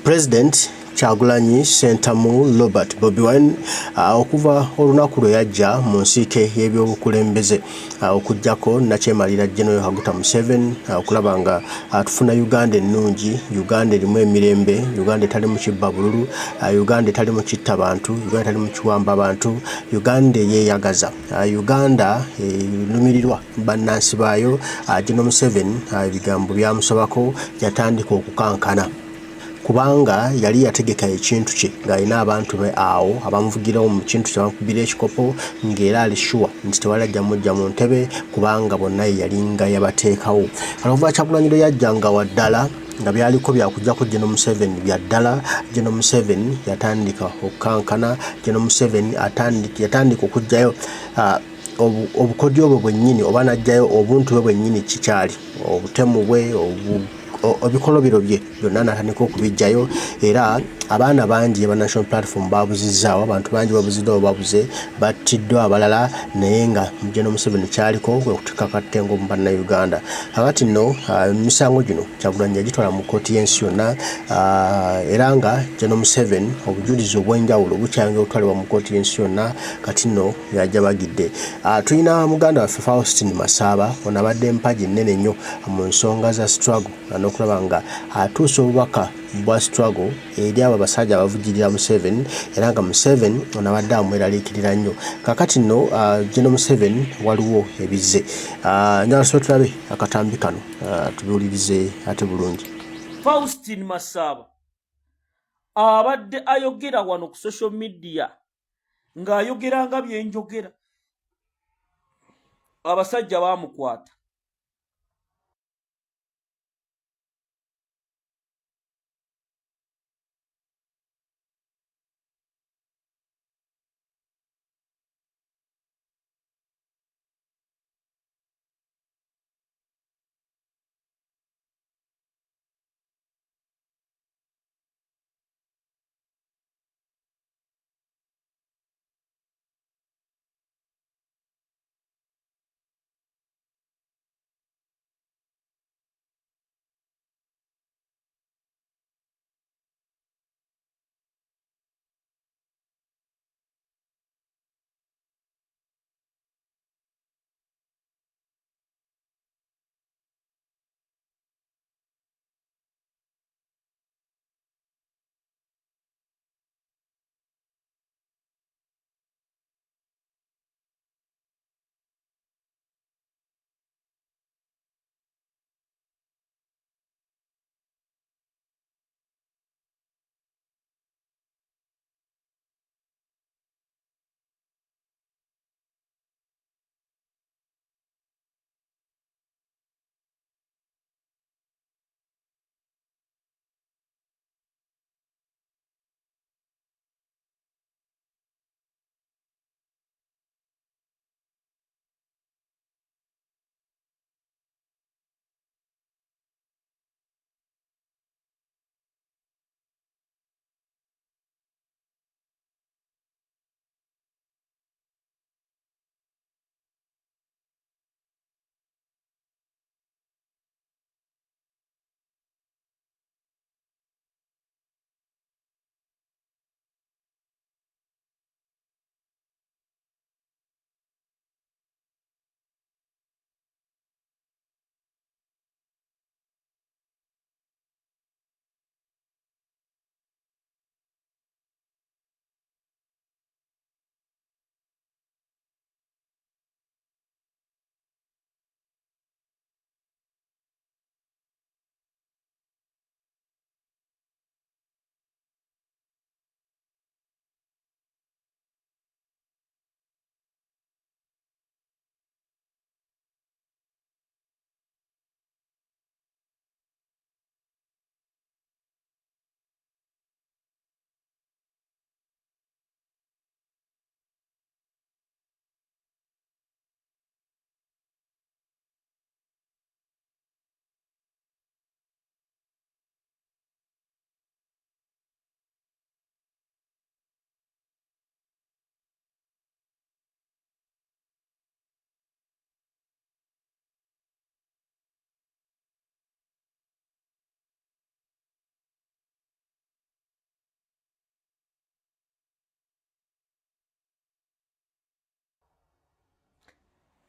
President Kyagulanyi Ssentamu Robert Bobi Wine okuva olunaku lwe yajja mu nsiike y'ebyobukulembeze okuggyako nakyemalira General Kaguta Museveni okulaba nga tufuna Uganda ennungi, Uganda erimu emirembe, Uganda etali mu kibba bululu, Uganda etali mu kitta bantu, Uganda etali mu kiwamba bantu, Uganda eyeeyagaza, Uganda erumirirwa bannansi baayo. General Museveni ebigambo byamusobako, yatandika okukankana kubanga yali yategeka ekintu kye ng'alina abantu be awo abamuvugirawo mu kintu kye bamukubira ekikopo, ng'era ali sure nti tewali ajja mujja mu ntebe kubanga bonna ye yalinga yabateekawo. Kale okuva Kyagulanyi lwe yajja nga waddala nga byaliko byakujjako General Museveni bya ddala, General Museveni yatandika okukankana. General Museveni yatandika okuggyayo obukodyo bwe bwennyini oba n'aggyayo obuntu bwe bwennyini kikyali obutemu bwe, ebikolobero bye byonna n'atandika okubiggyayo. Era abaana bangi aba National Platform babuzizzaawo, abantu bangi babuziddwawo, babuze, battiddwa abalala, naye nga General Museveni kyaliko kwe kutikka kattengo mu bannayuganda. Kakati nno emisango gino Kyagulanyi yagitwala mu kkooti y'ensi yonna, era nga General Museveni obujulizi obw'enjawulo bukyayongera okutwalibwa mu kkooti y'ensi yonna. Kati nno yajabagidde. Tulina muganda waffe Faustin Masaaba, ono abadde mpagi nnene nnyo mu nsonga za struggle n'okulaba nga atuusa obubaka bwa struggle eri abo abasajja abavujjirira Museveni, era nga Museveni ono abadde amweraliikirira nnyo. Kakati nno General Museveni waliwo ebizze, njagala so tulabe akatambi kano tubiwulirize ate bulungi. Faustin Masaaba abadde ayogera wano ku social media ng'ayogera nga byenjogera, abasajja baamukwata.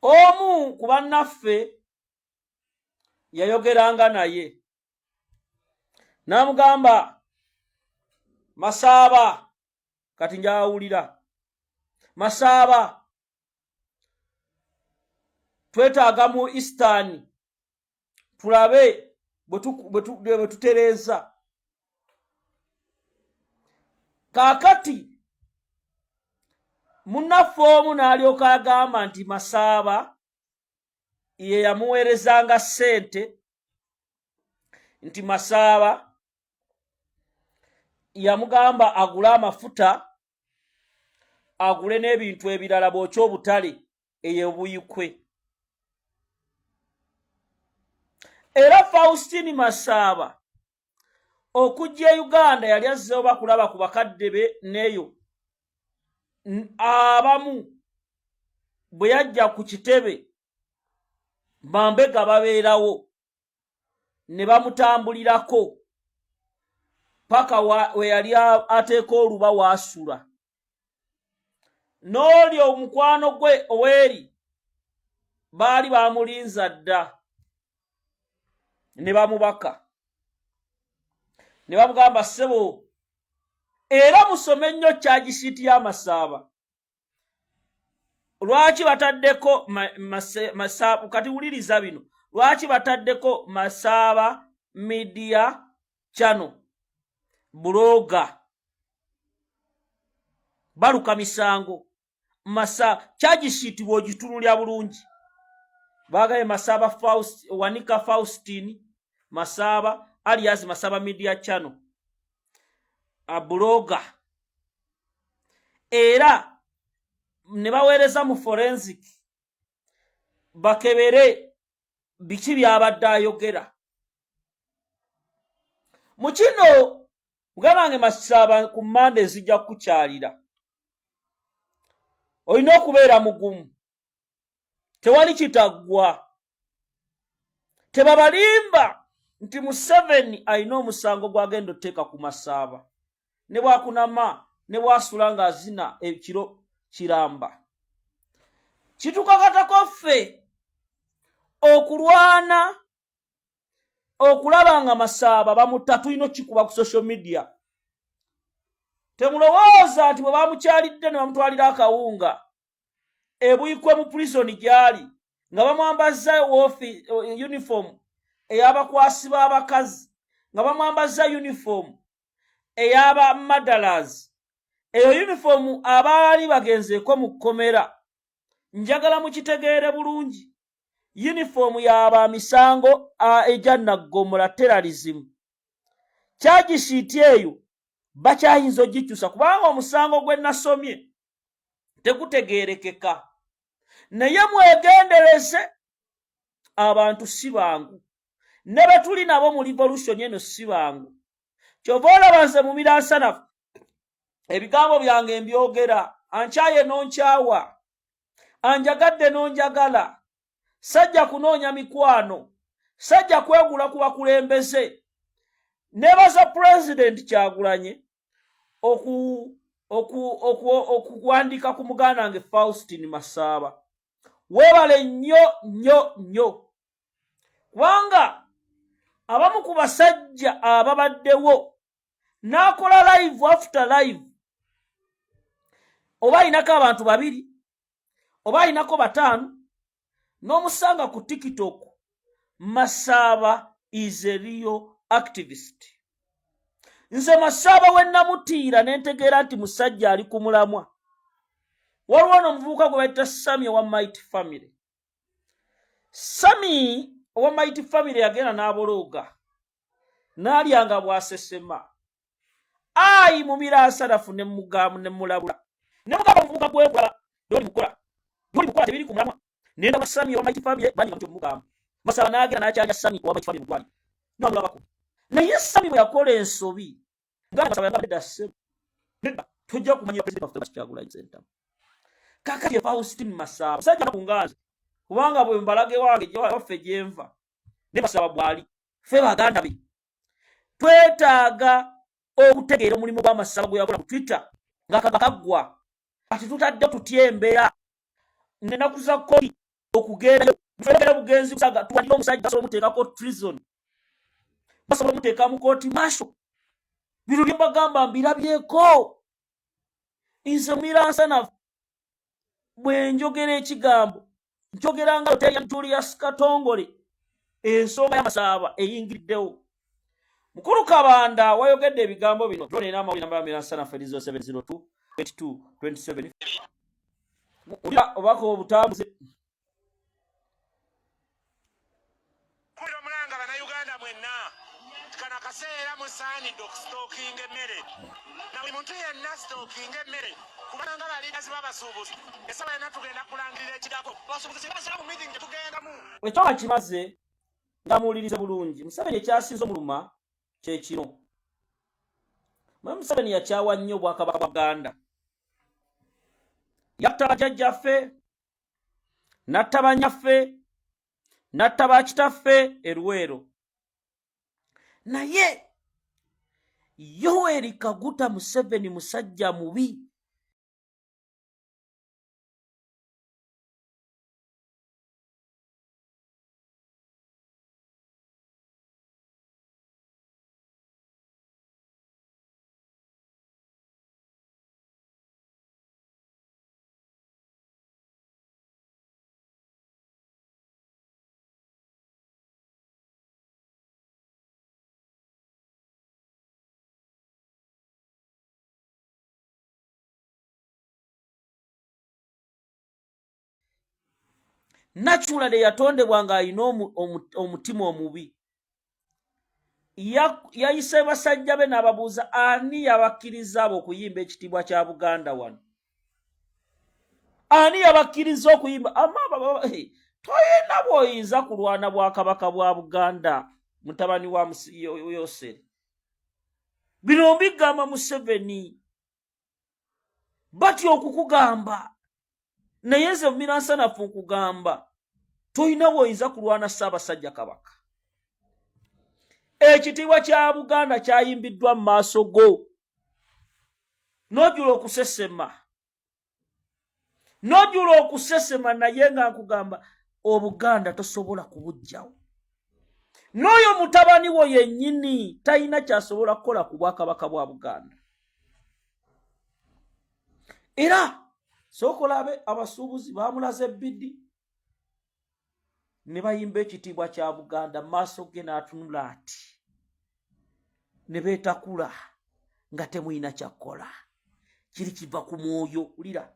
Omu ku bannaffe yayogeranga naye n'amugamba, Masaaba, kati njawulira Masaaba, twetaaga mu Eastern tulabe bwe tutereeza. Kaakati munnaffe omu n'alyoka agamba nti Masaaba ye yamuweerezanga ssente, nti Masaaba yamugamba agule amafuta, agule n'ebintu ebirala bwokya obutale eyo Buyikwe. Era Faustini Masaaba okujja e Uganda yali azzeewo bakulaba ku bakadde be neeyo abamu. Bwe yajja ku kitebe, bambega babeerawo ne bamutambulirako paka we yali ateeka oluba waasula n'oli omukwano gwe oweeri baali bamulinza dda ne bamubaka ne bamugamba, ssebo. Era musome nnyo charge sheet y'Amasaaba. Lwaki bataddeko Masaaba? Kati wuliriza bino. Lwaki bataddeko Masaaba Media Channel blogger? Baluka misango. Masa charge sheet bw'ogitunulya bulungi, baagaye Masaaba Faust, Wanika Faustin Masaaba alias Masaaba Media Channel a blogger, era ne baweereza mu forensic bakebere biki byabadde ayogera mu kino. Muganda wange Masaaba, ku Mande nzijja kukukyalira. Olina okubeera mugumu, tewali kitaggwa. Tebabalimba nti Museveni alina omusango gwagenda oteeka ku Masaaba. Ne bwakunama ne bwasula ng'azina ekiro kiramba, kitukakatako ffe okulwana okulaba nga Masaaba bamutta. Tulina okukikuba ku social media. Temulowooza nti bwe bamukyalidde ne bamutwalira akawunga eBuyikwe mu prison gyali, nga bamwambazza wofi uniform ey'abakwasi b'abakazi, nga bamwambazza uniform ey'aba madalas, eyo uniform abaali bagenzeeko mu kkomera, njagala mukitegeere bulungi, uniform y'aba misango egya naggomola, terrorism. Charge sheet eyo bakyayinza ogikyusa, kubanga omusango gwe nasomye tegutegeerekeka. Naye mwegendereze, abantu si bangu, ne be tuli nabo mu revolution eno si bangu. Kyova olaba nze mu miransanafu ebigambo byange mbyogera. Ankyaye n'onkyawa, anjagadde n'onjagala, sajja kunoonya mikwano, sajja kwegula ku bakulembeze. Nebaza Pulezidenti Kyagulanye okuwandiika ku muganda wange Faustin Masaaba. Weebale nnyo nnyo nnyo, kubanga abamu ku basajja ababaddewo n'akola live after live, oba ayinako abantu babiri oba ayinako bataano, n'omusanga ku TikTok. Masaaba is a real activist. Nze Masaaba we namutiira ne ntegeera nti musajja ali ku mulamwa. Waliwo n'omuvubuka gwe bayita Sami owa Might Family. Sami owa Might Family yagenda n'abolooga n'alyanga bw'asesema. Ayi mumiransanafu ne mugamu ne mulabula ne mugamba, omuvubuka gwekulaba byoli mukola, byoli mukola tebiri ku mulamwa. Nenda Sami owa Might Family banyi bamutyo mugamba Masaba n'agenda n'akyalya Sami owa Might Family mu ddwaliro n'amulabako. Naye Sami bwe yakola ensobi nga Masaba yagamba, nedda ssebo, nedda, tojja kumanyira President waffe Kyagulanyi Ssentamu. Kakati Faustin Masaba musajja kunganze, kubanga bwe mbalaga ewange waffe gyenva ne Masaba bwali, ffe baganda be twetaaga okutegeera omulimu gw'Amasaba gwe yakola ku Twitter ng'akaga kaggwa. Kati tutadde tutya embeera nenaku za koti? Okugenda fegera bugenzi kusaga tuwalira omusajja basobola omuteekako treason, basobola omuteeka mu kooti masho. Bino bye mbagamba mbirabyeko nze miransana. Bwe njogera ekigambo njogera nga Hotel ya Julius Katongole, ensonga y'amasaaba eyingiriddewo. Mukulu Kabanda wayogedde ebigambo bino. Drone erina amawulire namba ya miransana feri 0702 22 27 Ulira obubaka obutambuze. Kubira omulanga Bannayuganda mwenna kano akaseera musaanidde okusitookinga emmere, na buli muntu yenna sitookinga emmere, kubanga balidazi b'abasuubuzi essaawa yonna tugenda kulangirira ekirako abasuubuzi singa basala mu meeting gye tugendamu. Ekyo nga kimaze nga muwulirize bulungi. Museveni ekyasinze omuluma kye kino. Mwami Museveni yakyawa nnyo obwakabaka bwa Buganda. Yatta bajjajjaffe, n'atta banyaffe, n'atta bakitaffe e Luweero. Naye Yoweri Kaguta Museveni musajja mubi. Naturally yatondebwa ng'alina omutima omubi. Yayise basajja be n'ababuuza ani yabakkiriza abo okuyimba ekitiibwa kya Buganda wano, ani yabakkiriza okuyimba. Toyina bw'oyinza kulwana bwakabaka bwa Buganda, mutabani wa Yoseri. Bino mbigamba Museveni batya okukugamba, naye nze mumiransanafu nkugamba tolina bw'oyinza kulwana Ssaabasajja Kabaka. Ekitiibwa kya Buganda kyayimbiddwa mu maaso go, n'ojula okusesema, n'ojula okusesema, naye nga nkugamba Obuganda tosobola kubuggyawo. N'oyo mutabani wo yennyini talina ky'asobola kukola ku bwakabaka bwa Buganda. Era sooka olabe abasuubuzi baamulaze ebbidi ne bayimba ekitiibwa kya Buganda mu maaso ge, n'atunula ati ne beetakula nga temulina kyakkola. Kiri kiva ku mwoyo. Wulira.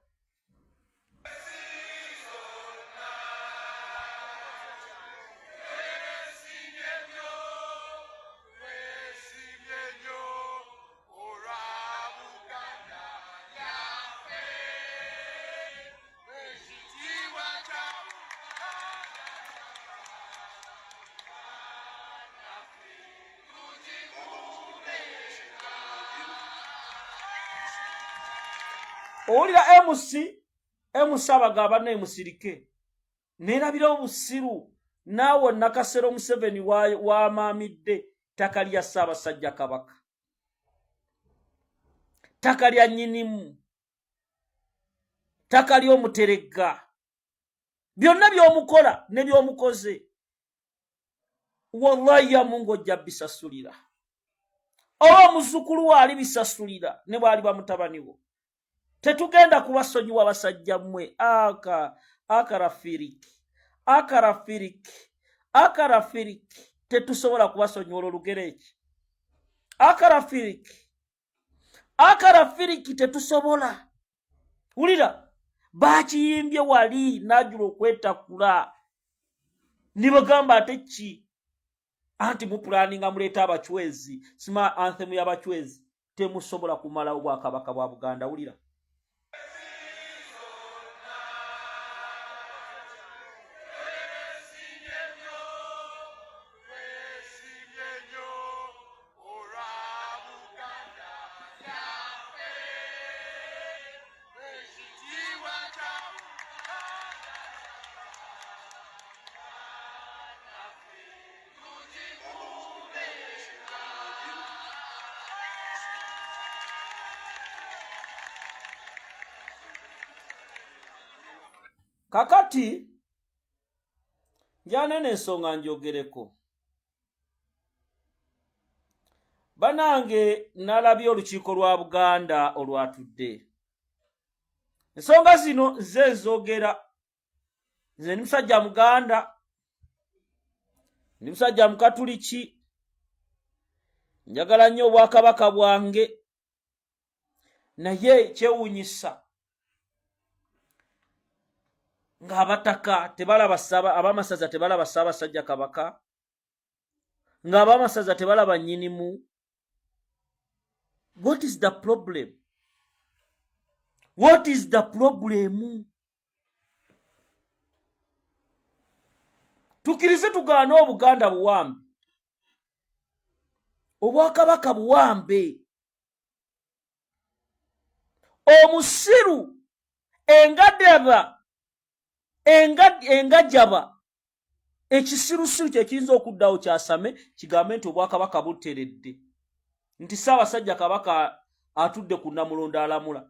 Owulira MC, MC abagamba bannaye musirike, neerabira obusiru. Naawe Nakasero Museveni wamaamidde ttaka lya Ssaabasajja Kabaka, ttaka lya nnyinimu, ttaka ly'omuteregga, byonna by'omukola ne by'omukoze, wallahi ya Mungu ojja bisasulira, oba omuzzukulu we alibisasulira ne bw'aliba mutabani wo. Tetugenda kubasonyiwa basajja mmwe. Aka akarafiriki akarafiriki akarafiriki, tetusobola kubasonyiwa. Olwo olugero eki akarafiriki akarafiriki, tetusobola. Wulira, bakiyimbye wali najula okwetakula nibagamba ate ki anti mupulaninga muleeta abachwezi, sima anthemu y'abachwezi. Temusobola kumalawo bwakabaka bwa Buganda. Wulira. Kakati Njanene ensonga njogereko. Banange nalabye olukiiko lwa Buganda olwatudde. Ensonga zino nze nzogera. Nze ndi musajja Muganda, ndi musajja Mukatuliki, njagala nnyo obwakabaka bwange, naye kyewuunyisa ng'abataka tebalaba ab'amasaza tebalaba Ssaabasajja Kabaka, ng'ab'amasaza tebalaba nnyinimu. What is the problem? What is the problem? Tukkirize tugaane Obuganda buwambe, obwakabaka buwambe. Omusiru engadaba engajaba ekisirusiru kyekiyinza okuddawo kyasame kigambe nti obwakabaka buteredde, nti Ssaabasajja Kabaka atudde ku Namulondo alamula.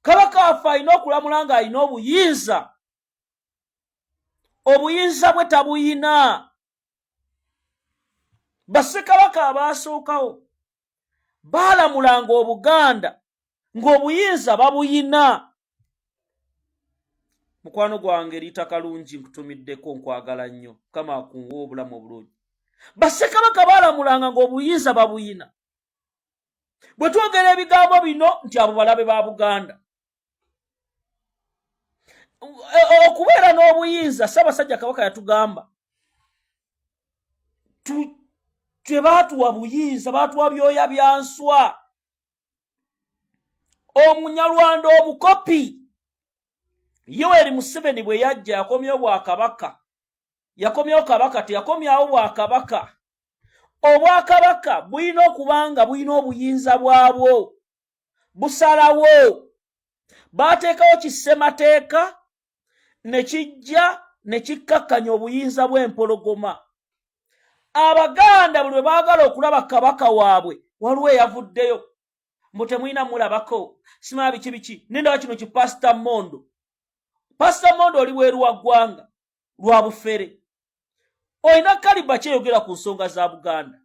Kabaka afe alina okulamula ng'alina obuyinza, obuyinza bwe tabuyina. Bassekabaka abaasookawo baalamulanga Obuganda ng'obuyinza babuyina. Mukwano gwange Liita Kalungi, nkutumiddeko, nkwagala nnyo, Mukama akunwa obulamu obulungi. Bassekabaka baalamulanga ng'obuyinza babuyina. Bwe twogera ebigambo bino nti abo balabe ba Buganda, okubeera n'obuyinza Ssaabasajja Kabaka yatugamba tebaatuwa buyinza, baatuwa byoya bya nswa. Omunyarwanda omukopi Yoweri Museveni bwe yajja yakomyewo bwakabaka, yakomyewo kabaka, teyakomyawo bwakabaka. Obwakabaka bulina okuba nga bulina obuyinza bwabwo, busalawo. Baateekawo kissemateeka ne kijja ne kikkakkanya obuyinza bw'empologoma. Abaganda buli lwe baagala okulaba kabaka waabwe, waliwo eyavuddeyo mbu temulina mulabako, simala biki biki. Nendaba kino ki Pasita Mondo. Pasita Mondo, oli bweru wa ggwanga lwa bufere, olina kaliba kyeyogera ku nsonga za Buganda.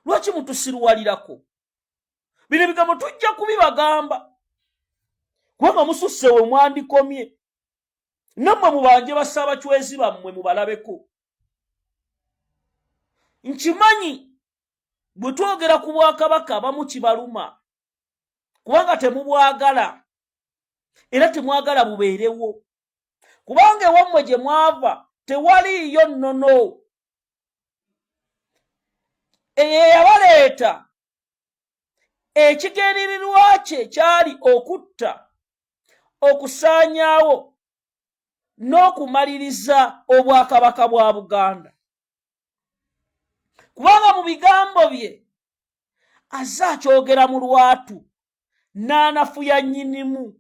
Lwaki mutusiruwalirako? Bino ebigambo tujja kubibagamba kubanga mususse we mwandikomye. Nammwe mubanje bassaabacwezi bammwe mubalabeko. Nkimanyi bwe twogera ku bwakabaka abamu kibaluma kubanga temubwagala era temwagala bubeerewo, kubanga ewammwe gye mwava tewaliiyo nnono eyo eyabaleeta. Ekigendererwa kye kyali okutta, okusaanyaawo n'okumaliriza obwakabaka bwa Buganda, kubanga mu bigambo bye azze akyogera mu lwatu n'anafuya nnyinimu.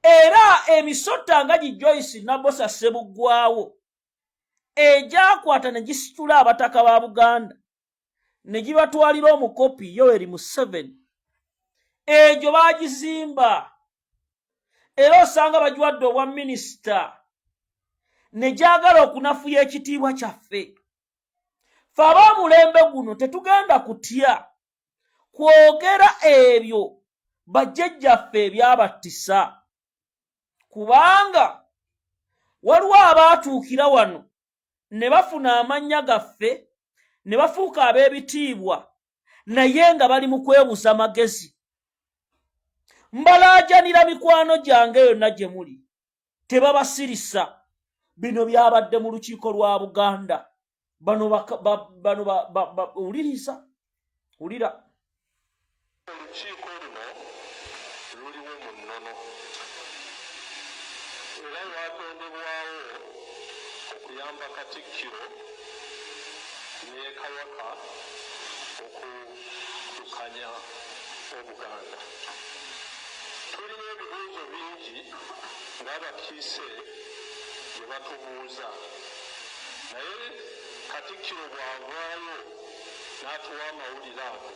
Era emisota nga gi Joyce Nabosa Ssebuggwawo egyakwata ne gisitula abataka ba Buganda ne gibatwalira omukopi Yoweri Museveni, egyo baagizimba era osanga bagiwadde obwa minisita ne gyagala okunafuya ekitiibwa kyaffe. Fe ab'omulembe guno tetugenda kutya kwogera ebyo bajjajjaffe ebyabattisa, kubanga waliwo abaatuukira wano ne bafuna amannya gaffe ne bafuuka ab'ebitiibwa, naye nga bali mu kwebuza magezi. Mbalaajanira mikwano gyange yonna gye muli, tebabasirisa. Bino byabadde mu lukiiko lwa Buganda. Bano wuliriza, wulira. Olukiiko luno luliwo mu nnono era lwatondebwawo okuyamba Katikkiro ne Kabaka okuddukanya Obuganda. Tulina ebibuuzo bingi ng'abakiise bye batubuuza naye Katikkiro bw'avaayo n'atuwa amawulire ago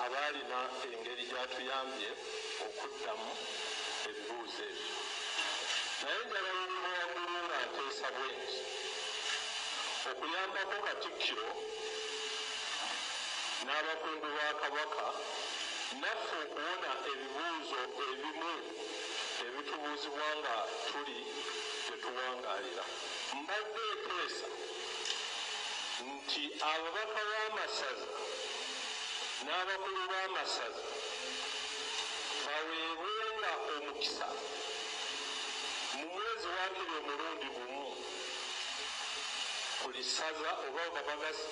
aba alina engeri gy'atuyambye okuddamu ebibuuzo ebyo. Naye njagala okuva waggulu nga ntegeeza. Nteesa bwenti okuyambako Katikkiro n'abakungu ba Kabaka naffe okuwona ebibuuzo ebimu ebitubuuzibwa nga tuli gye tuwangaalira. Mbadde nteesa nti ababaka b'amasaza n'abakulu b'amasaza baweebwenga omukisa mu mwezi waakiri omulundi gumu buli ssaza oba bagagasse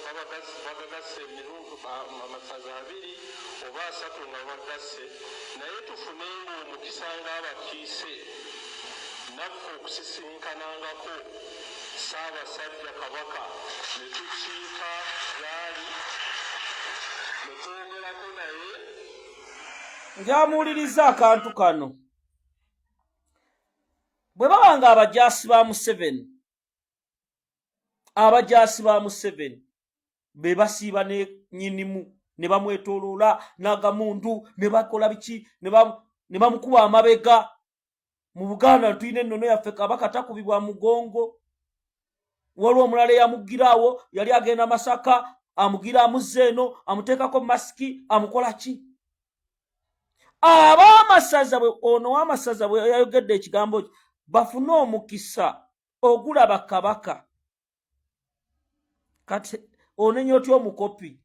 amasaza abiri oba asatu nga babagasse, naye tufunenga omukisa ng'abakiise naffe okusisinkanangako Ssaabasajja Kabaka ne tukiika gy'ali ne twogerako naye. Njamuwuliriza akantu kano. Bwe baba nga abajaasi ba Museveni, abajaasi ba Museveni be basiiba ne nyinimu ne bamwetoloola n'agamundu ne bakola biki ne bamukuba amabega. Mu Buganda tulina ennono yaffe, Kabaka takubibwa mugongo. Waliwo omulala eyamugiraawo, yali agenda Masaka, amugira amuzza eno, amuteekako masiki, amukola ki? Ab'amasaza bwe ono w'amasaza bwe yayogedde ekigambo kye, bafune omukisa ogulaba Kabaka. Kati onenya otya omukopi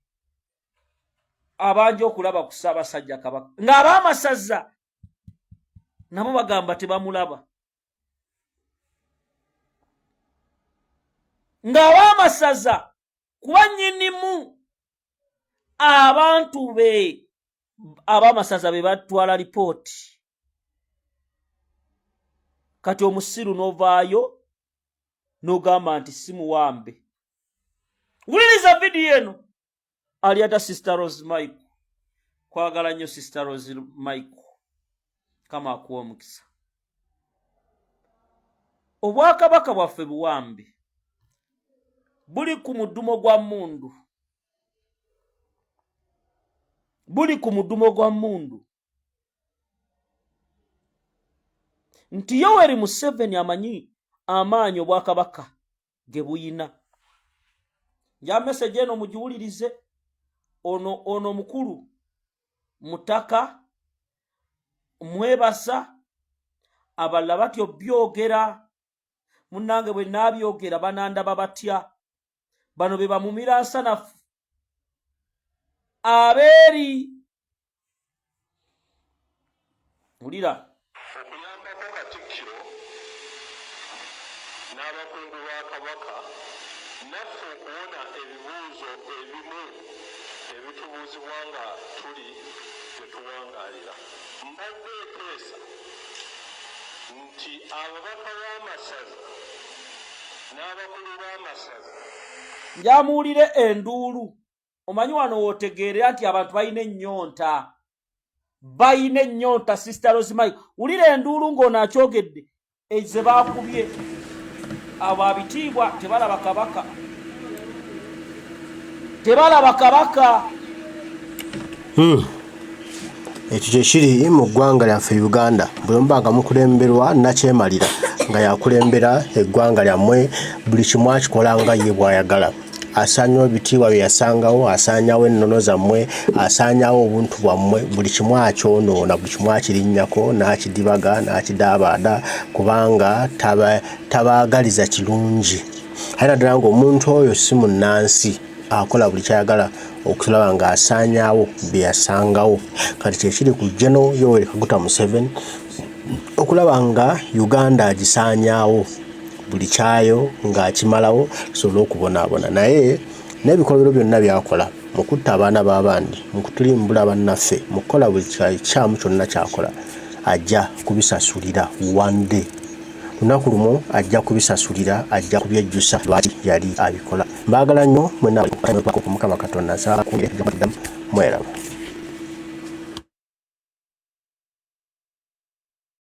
abanja okulaba ku Ssaabasajja Kabaka ng'ab'amasaza nabo bagamba tebamulaba, ng'ab'amasaza kuba nnyinimu abantu be ab'amasaza be batwala lipooti. Kati omusiru n'ovaayo n'ogamba nti si muwambe. Wuliriza vidiyo eno. Ali ata Sister Rose Michael, kwagala nnyo Sister Rose Michael, kama akuwa omukisa. Obwakabaka bwaffe buwambe, buli ku mudumo gwa mundu, buli ku mudumo gwa mundu nti Yoweri Museveni amanyi amaanyi obwakabaka ge buyina. Nja message eno mugiwulirize. Ono ono mukulu mutaka mwebaza, abalala batyo byogera munnange, bwe naabyogera banandaba batya? Bano be bamumira nsanafu abeeri. Wulira. Okuyambako Katikkiro n'abakungu ba Kabaka naffe okuwona ebibuuzo ebimu ebitubuuzibwa nga tuli gye tuwangaalira. Mbadde nteesa nti ababaka b'amasaza n'abakulu b'amasaza Njamuwulire enduulu. Omanyi wano wootegeerera nti abantu balina ennyonta, balina ennyonta. Sister Rosemary, wulira enduulu ng'ono akyogedde ze baakubye abo abitiibwa tebalaba Kabaka, tebalaba Kabaka. Ekyo kyekiri mu ggwanga lyaffe Uganda. Bwe muba nga mukulemberwa nakyemalira nga yakulembera eggwanga lyammwe, buli kimu akikola nga ye bw'ayagala, asaanyawo ebitiibwa bye yasangawo, asaanyawo ennono zammwe, asaanyawo obuntu bwammwe, buli kimu akyonoona, buli kimu akirinnyako n'akidibaga n'akidaabaada, kubanga tabaagaliza kirungi. Aye naddala ng'omuntu oyo si munnansi, akola buli kyayagala okulaba ng'asaanyaawo bye yasangawo. Kati kyekiri ku General Yoweri Kaguta Museveni okulaba nga Uganda agisaanyaawo, buli kyayo ng'akimalawo tusobole okubonaabona. Naye n'ebikolobero byonna by'akola mu kutta abaana b'abandi, mu kutulimbula bannaffe, mu kukola buli kikyamu kyonna ky'akola, ajja kubisasulira one day. Lunaku lumu ajja kubisasulira, ajja kubyejjusa lwaki yali abikola. Mbaagala nnyo mwenna. Mukama Katonda nsaba mweraba.